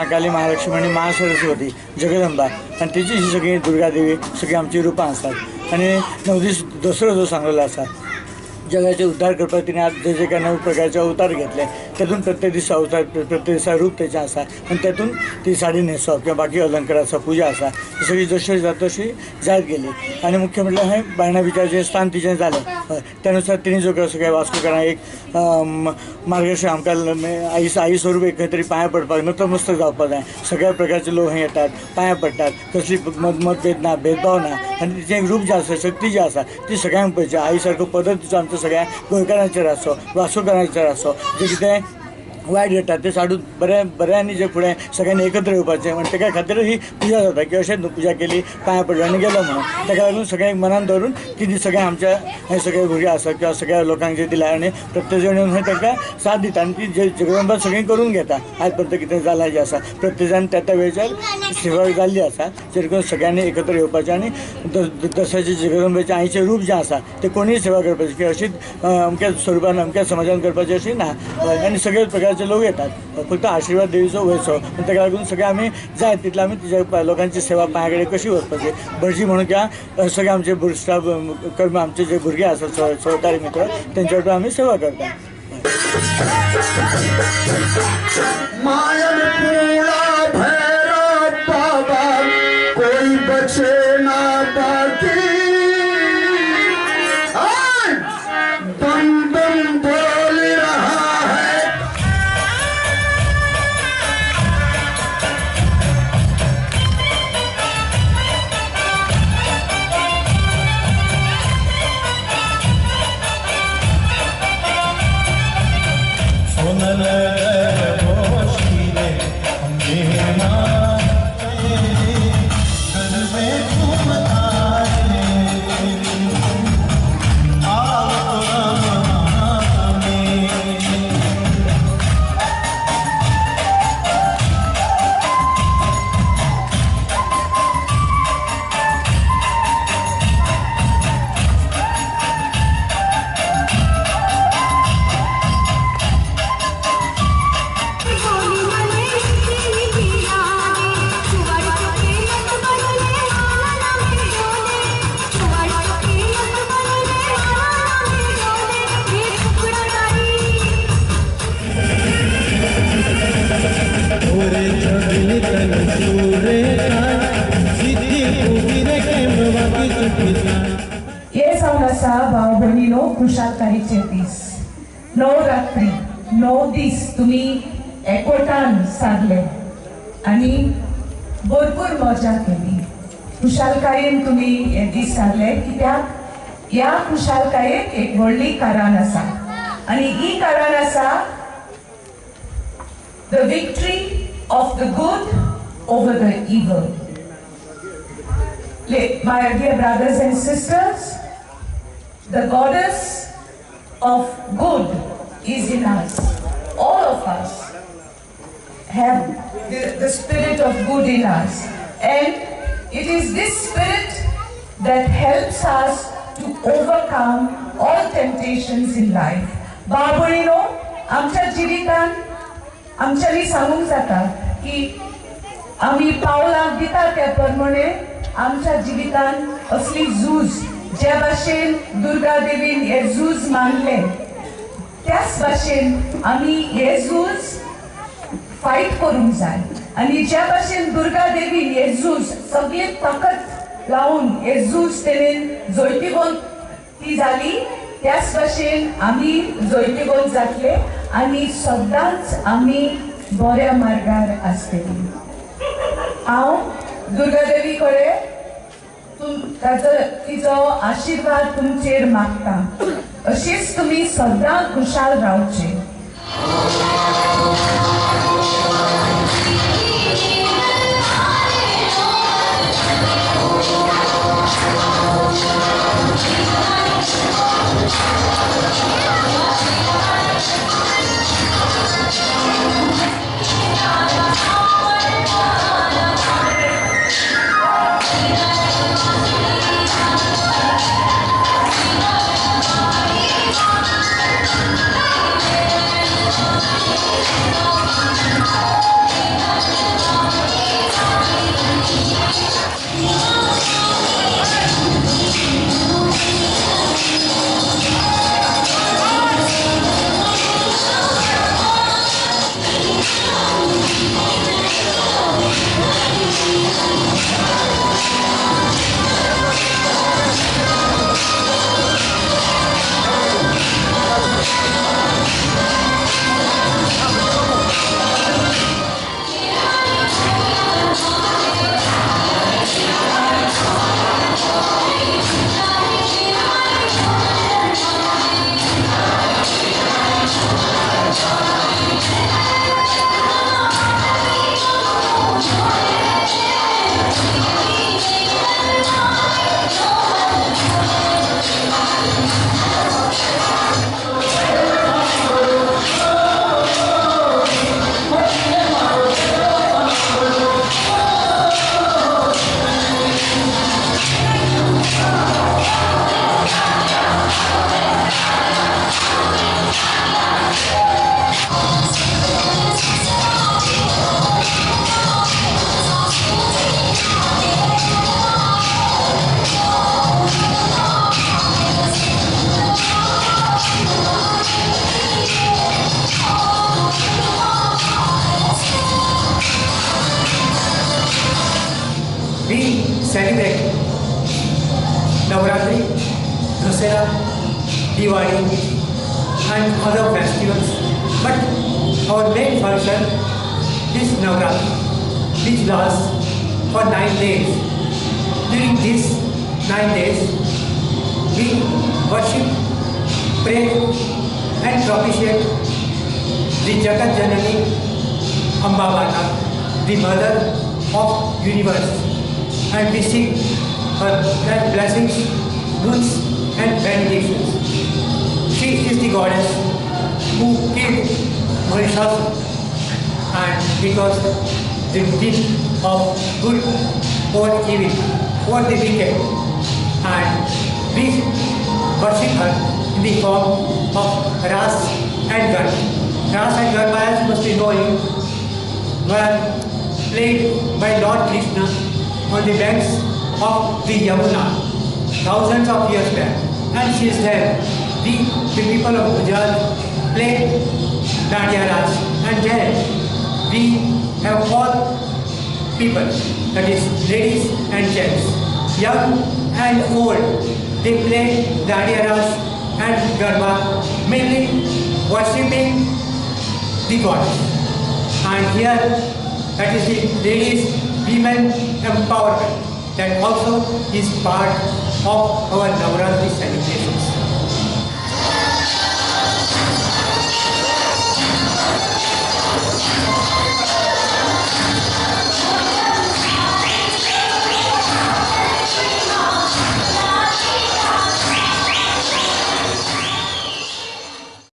महाकाली, महालक्ष्मी आनी महासरस्वती जगदंबा आनी तिची ही सगळी दुर्गा देवी सगळीं आमची रुपां आसात. आनी 9 दीस दसरो जो सांगलेलो आसा जगाचे उद्धार करपाक तिणें आज जे जे काय 9 प्रकारचे अवतार घेतले तेतून प्रत्येक दिसा अवतार प्रत्येक दिसा रूप तेचें आसा आनी तेतून ती साडी न्हेसप किंवा बाकी अलंकार आसा, पुजा आसा, ती सगळी जशी जाता तशी जायत गेली. आनी मुख्य म्हटल्यार हें बायणा बिचाचें स्थान तिचें जालें त्या नुसार तिणें जो सगळ्या वास्कोकारांक एक मार्गदर्शन आमकां आई आई स्वरूप एक खंय तरी पांयां पडपाक नतमस्तक जावपाक जाय. सगळ्या प्रकारचे लोक हय येतात, पांयां पडटात, कसली मतभेद ना, भेदभाव ना आनी तिचें एक रूप जें आसा, शक्ती जी आसा ती सगळ्यांक पळयची. आई सारको पदर तिचो आमच्या सगळ्या गोंयकारांचेर आसचो, वास्कोकारांचेर आसचो. जे कितें वायट घडटा तें साडून बऱ्या बऱ्यांनी जे फुडें सगळ्यांनी एकत्र येवपाचें आनी तेका खातीर ही पुजा जाता की अशें न्हू पुजा केली पांयां पडलो आनी गेलो म्हणून. तेका लागून सगळ्यांक मनान धरून ती सगळ्या आमच्या हे सगळे भुरगे आसा किंवा सगळ्या लोकांक जे दिला आनी प्रत्येक जाण येवन तांकां साथ दिता आनी ती जगदंबा सगळीं करून घेता. आयज पर्यंत कितें जालां जें आसा प्रत्येक जाण त्या त्या वेळार सेवा जाल्ली आसा, जेणे करून सगळ्यांनी एकत्र येवपाचें आनी दसऱ्याचे जगदंबेचें आईचें रूप जें आसा तें कोणीय सेवा करपाचें की अशीच अमक्या स्वरुपान अमक्या समाजान करपाचें अशी ना आनी सगळे प्रकारचे लोक येतात. फक्त आशिर्वाद देवीचो वयचो आनी ताका लागून सगळे आमी जाय तितले आमी तिच्या लोकांची सेवा पांया कडेन कशी वचपाची भटजी म्हणून किंवा सगळे आमचे स्टाफ कर्म आमचे जे भुरगे आसात सहकारी मित्र तेंच्या बरोबर आमी सेवा करता. हे जावन आसा भाव भयणीनो खुशालकायेचे दीस. नवरात्री 9 दीस तुमी एकवटान सारले आनी भरपूर मजा केली. खुशालकायेन तुमी हे दीस सारले कित्याक ह्या खुशालकायेक एक व्हडली कारण आसा आनी ही कारण आसा the victory of the good over the evil. My dear brothers and sisters, the goddess of good is in us. All of us have the spirit of good in us. And it is this spirit that helps us to overcome all temptations in life. बाबुळीनो, आमच्या जिवितान आमच्यांनी सांगूंक जाता की आमी पावलां दिता त्या प्रमाणे आमच्या जिवितान असली झूज ज्या भाशेन दुर्गा देवीन हे झूज मानले त्याच भाशेन आमी हे झूज फायट करूंक जाय. आनी ज्या भाशेन दुर्गा देवीन हे झूज सगळी ताकद लावन हे झूज तेणेन जैतिवंत ती जाली त्याच भाशेन आमी जैतिवंत जातले आनी सदांच आमी बऱ्या मार्गार आसतली. हांव दुर्गा देवी कडेन ताचो तिचो आशिर्वाद तुमचेर मागता. अशीच तुमी सदां खुशाल रावचे. Hey! celebrate Navratri, Dussehra, Diwali and other festivals, but our main function is Navratri, which lasts for 9 days. During these 9 days, we worship, pray and propitiate the Jagat Janani Amba Mata, the mother of universe, and we seek her blessings, goods and benedictions. She is the goddess who killed Mahishasura, and because the deed of good over evil, over the wicked, and we worship her in the form of Ras and Garba. Ras and Garba, as you must be knowing, were played by Lord Krishna on the banks of the Yamuna thousands of years back. And since then, we, the people of Gujarat, play Dandiya Ras, and then we have all people, that is ladies and gents, young and old, they play Dandiya Ras and Garba, mainly worshipping the goddess. And here, that is the ladies, women empowerment, that also is part of our Navratri celebrations.